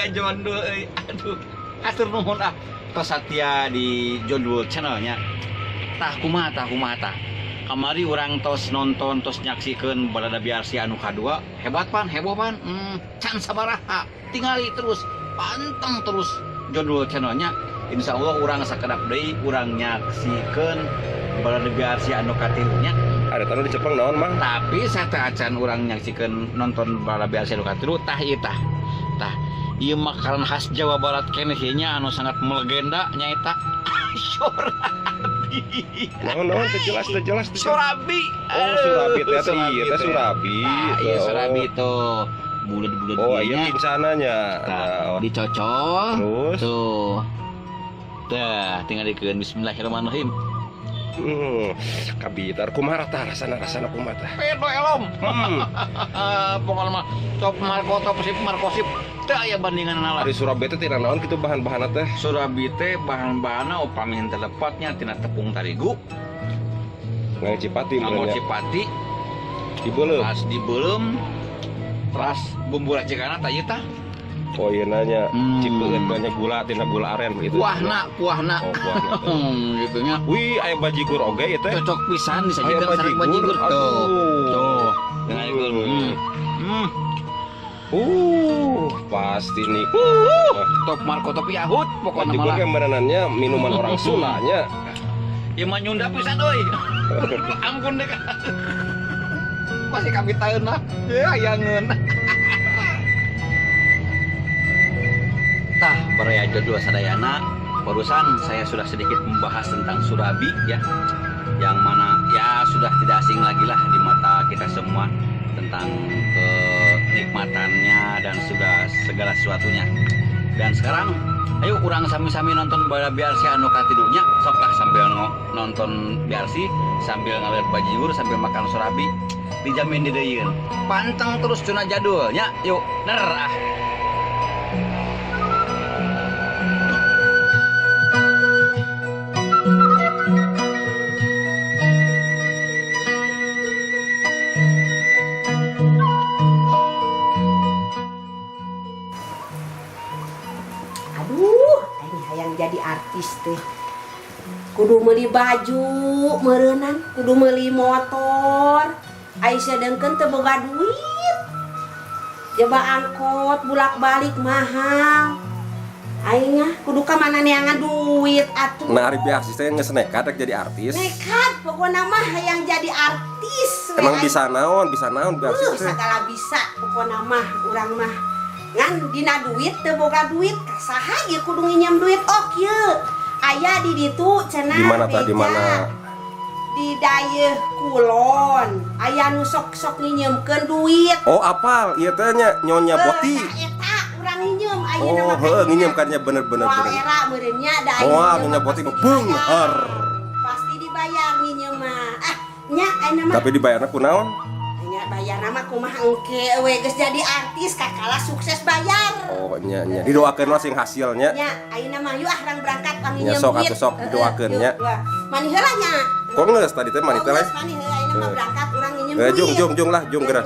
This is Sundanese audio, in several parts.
Baraya Jondul euy. Aduh, hatur nuhun ah. Tos satia di Jondul channelnya. Tah kumaha tah kumaha tah. Kamari urang tos nonton tos nyaksikeun Balada BRC anu kadua, hebat pan, heboh pan. Can sabaraha. Tingali terus, panteng terus Jondul channelnya. Insya Allah urang sakedap deui urang nyaksikeun Balada BRC anu katilunya. Ada tanu di Jepang naon mang? Tapi sateuacan urang nyaksikeun nonton Balada BRC anu katilu tah ieu tah. Tah, ieu makanan khas Jawa Barat keneh ieu nya anu sangat melegenda nyaeta surabi. Naon naon teu jelas teu jelas. Surabi. Oh, surabi teh ieu teh surabi. Nah, iya surabi tuh. Bulet-bulet. Oh, iya pincananya. Nah, dicocol. Terus tuh. Tah, tinggal dikeun bismillahirrahmanirrahim. Kabitar kumaha tah rasana kumaha tah. Pedo elom. Pokokna mah top marko top sip markosip teu aya bandinganna lah. Ari surabi teh tina naon kitu bahan-bahanna teh? Surabi teh bahan-bahanna upami henteu lepatnya tina tepung tarigu. Nganggo cipati nganggo cipati. Dibeuleum. Teras dibeuleum. Teras bumbu racikanna tah ieu tah. Oh iya nanya, cipeut banyak gula, tina gula aren gitu. Kuahna, kuahna. Oh, kuahna. Gitu nya. Wih, aya bajigur oge ieu teh. Cocok pisan disajikan sareng bajigur tuh. Tuh. Pasti nih. Top Marco top Yahut pokoknya malah. Bajigur yang berenannya minuman orang Sundanya. Ieu mah nyunda pisan euy. Ampun deh. Masih kami taeun lah. Ya ayangeun. Tah, Baraya Jondul sadayana, barusan saya sudah sedikit membahas tentang surabi ya, yang mana ya sudah tidak asing lagi lah di mata kita semua tentang kenikmatannya dan sudah segala sesuatunya. Dan sekarang, ayo urang sami-sami nonton Balada BRC anu katilunya, sok lah sambil nonton BRC, sambil ngaliat bajigur, sambil makan surabi, dijamin dideuyeun. Panteng terus cuna jadulnya, yuk, ner ah. Jadi artis teh kudu meuli baju meureunan kudu meuli motor ai sedengkeun teu boga duit jaba angkot bulak-balik mahal aing mah kudu ka mana neangan duit atuh. Nah ari artis teh geus nekat rek jadi artis. Nekat pokona mah hayang jadi artis. Emang bisa naon artis teh? Segala bisa pokona mah urang mah ngan dina duit teu boga duit saha ieu kudu nginjem duit oh kieu aya di ditu cenah di mana tah di mana di Dayeuh Kulon aya nu sok-sok nginjemkeun duit. Oh apal ieu teh nya Nyonya Boti eta urang nginjem ayeuna mah. Oh heuh nginjem kan nya bener-bener bener era meureun nya da moal Nyonya Boti beunghar pasti dibayar nginjem mah ah nya ayeuna mah tapi dibayarna kunaon? Bayar nama kumaha engke we geus jadi artis kakala sukses bayar. Oh nya nya didoakeun lah sing hasilnya. Nya ayeuna mah yuk ah urang berangkat panginjem duit. Sok atuh sok didoakeun nya. Mani heula nya. Kok geus tadi teh mani teh lain. Mani heula ayeuna mah berangkat urang nginjem duit. Jung jung jung lah jung geura.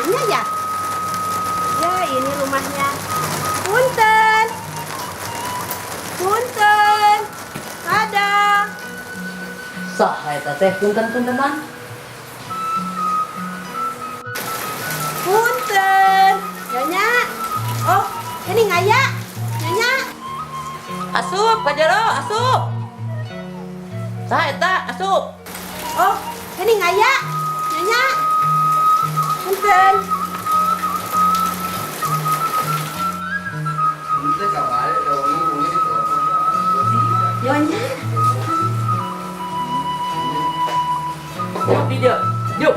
Rumahnya ya? Ya, ini rumahnya. Punten. Punten. Ada. Saha eta teh punten-puntenan? Punten. Nyonya. Oh, ini ngaya. Nyonya. Asup ka jero, asup. Saha eta? Asup. Oh, ini ngaya. Nyonya. Punten. Nyonya. Yuk di dieu. Yuk.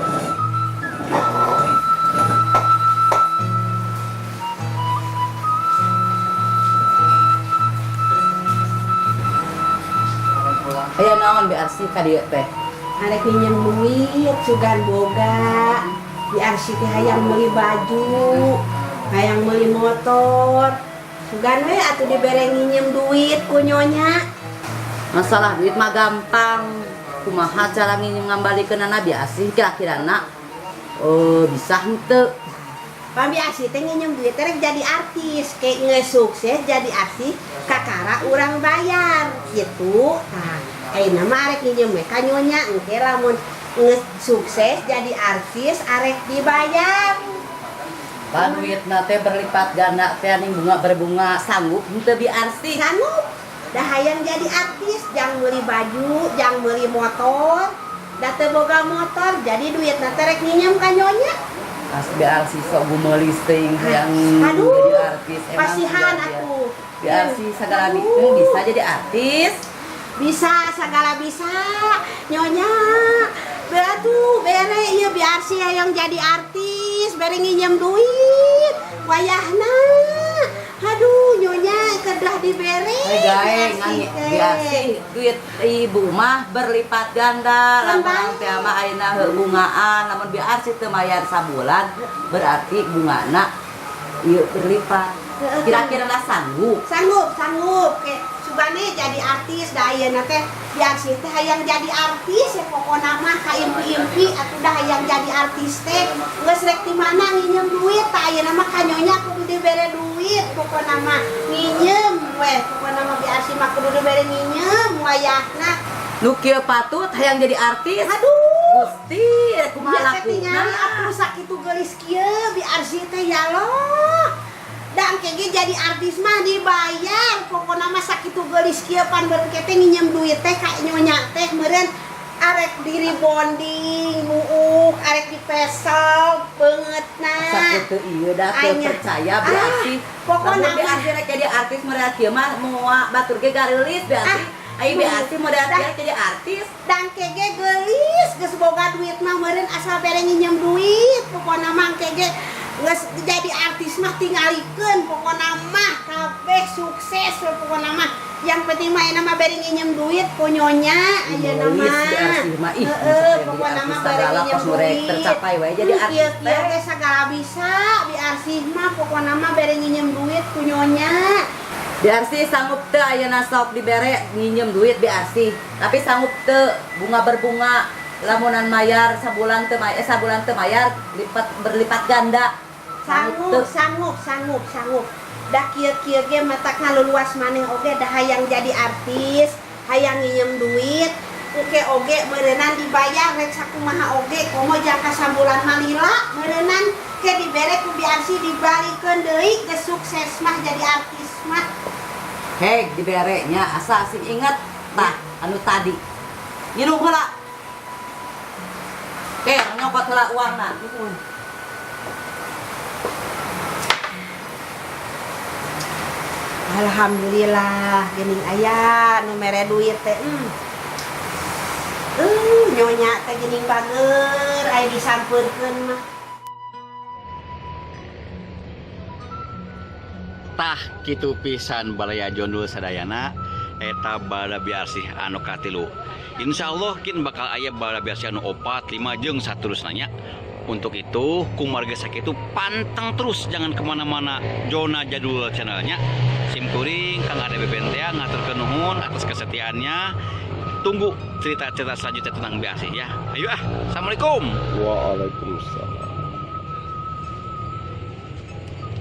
Aya naon Bi Arsi ka dieu teh? Arek minjem duit, sugan boga. Bi Arsi teh hayang meuli baju, hayang meuli motor. Sugan we atuh dibere nginjem duit ku nyonya. Masalah duit mah gampang. Kumaha cara nginjem ngambalikeunana Bi Arsi kira-kirana? Oh, bisa henteu? Pan Bi Arsi teh nginjem duit teh rek jadi artis, kayak geus sukses jadi artis, kakara urang bayar gitu. Tah, ayeuna mah arek nginjem we ka nyonya, engke lamun geus sukses jadi artis arek dibayar. Pan duitna teh berlipat ganda teh ning bunga berbunga, sanggup henteu Bi Arsi? Sanggup. Dah hayang jadi artis, jang meuli baju, jang meuli motor. Da teu boga motor, jadi duitna teh rek nginjem ka nyonya. Pas Bi Arsi sok gumeulis teuing hayang Aduh, jadi artis emang pasihan dia- atuh. Bi Arsi sagala Aduh. bikeun bisa jadi artis. Bisa, segala bisa. Nyonya, beratu bere ieu Bi Arsi hayang jadi artis, bere nginjem duit. Wayahna. Aduh, nyonya kedah dibere. Hei gae Bi Arsi ngan teh. Bi Arsi duit ibu mah berlipat ganda, Kan lamun baik. teh mah ayeuna heuh bungaan, lamun Bi Arsi teu mayar sabulan berarti bungana ieu berlipat. Kira-kira lah sanggup. Sanggup, sanggup. Kayak sugane jadi artis da ayeuna teh Bi Arsi teh hayang jadi artis ya, pokona mah ka impi-impi atuh dah hayang jadi artis teh. Geus rek di mana nginjem duit tah, ayeuna mah ka nyonya kudu dibere duit, pokona mah nginjem weh, pokona mah Bi Arsi mah kudu dibere nginjem wayahna. Nu kieu patut hayang jadi artis. Aduh. Gusti, kumaha Biar teh lakuna? tingali atuh sakitu geulis kieu Bi Arsi teh, ya Allah. Da engke ge jadi artis mah dibayar. Pokona mah sakitu geulis kieu pan beureum teh nginjem duit teh ka nyonya teh meureun arek diri bonding buuk, arek dipesel beungeutna. Sakitu ieu da teu Anya. percaya Bi Ah, Arsi. pokona Lamun Bi mah. Arsi rek jadi artis model kieu mah moal batur ge gareulis Bi Arsi. Ah, Ai Bi Arsi model Dah. kieu jadi artis. Da engke ge geulis geus boga duit mah meureun asal bere nginjem duit, pokona mah engke ge geus jadi artis mah tingalikeun, pokona mah kabeh sukses we, pokona mah yang penting mah ayeuna mah bere nginjem duit ku nyonya ayeuna Geulis mah. Bi Arsi mah ih, Heeh, bisa jadi pokona artis mah bere sagala nginjem kos nu rek duit. tercapai wae jadi artis Kieu-kieu teh. teh sagala bisa Bi Arsi mah, pokona mah bere nginjem duit ku nyonya. Bi Arsi sanggup teu ayeuna sok dibere nginjem duit Bi Arsi, tapi sanggup teu bunga berbunga lamunan mayar sabulan teu mayar, sabulan teu mayar lipat berlipat ganda? Sanggup, teu? Sanggup, sanggup, sanggup. Dah kieu-kieu ge matak ngaluluas maneh oge dah hayang jadi artis, hayang nginjem duit, oke oge meureunan dibayar rek sakumaha oge, komo jangka sambulan mah lila meureunan ke dibere ku Bi Arsi dibalikeun deui geus sukses mah jadi artis mah. Hei, dibere nya, asa sing inget tah anu tadi. Nginum heula. Oke, nyokot heula uangna. Alhamdulillah geuning aya nu mere duit teh. Nyonya teh geuning bager aya disampeurkeun mah. Tah kitu pisan balaya jondul sadayana, eta balada Bi Arsih anu katilu. Insya Allah kin bakal aya balada Bi Arsih anu opat, lima jeung saterusna nya. Untuk itu kumarga sakitu panteng terus, jangan kemana-mana Jona Jadul channelnya. Sim kuring Kang Ade Bebentea ngaturkeun nuhun atas kesetiaannya. Tunggu cerita-cerita selanjutnya tentang Bi Arsih ya. Ayo ah, assalamualaikum. Waalaikumsalam.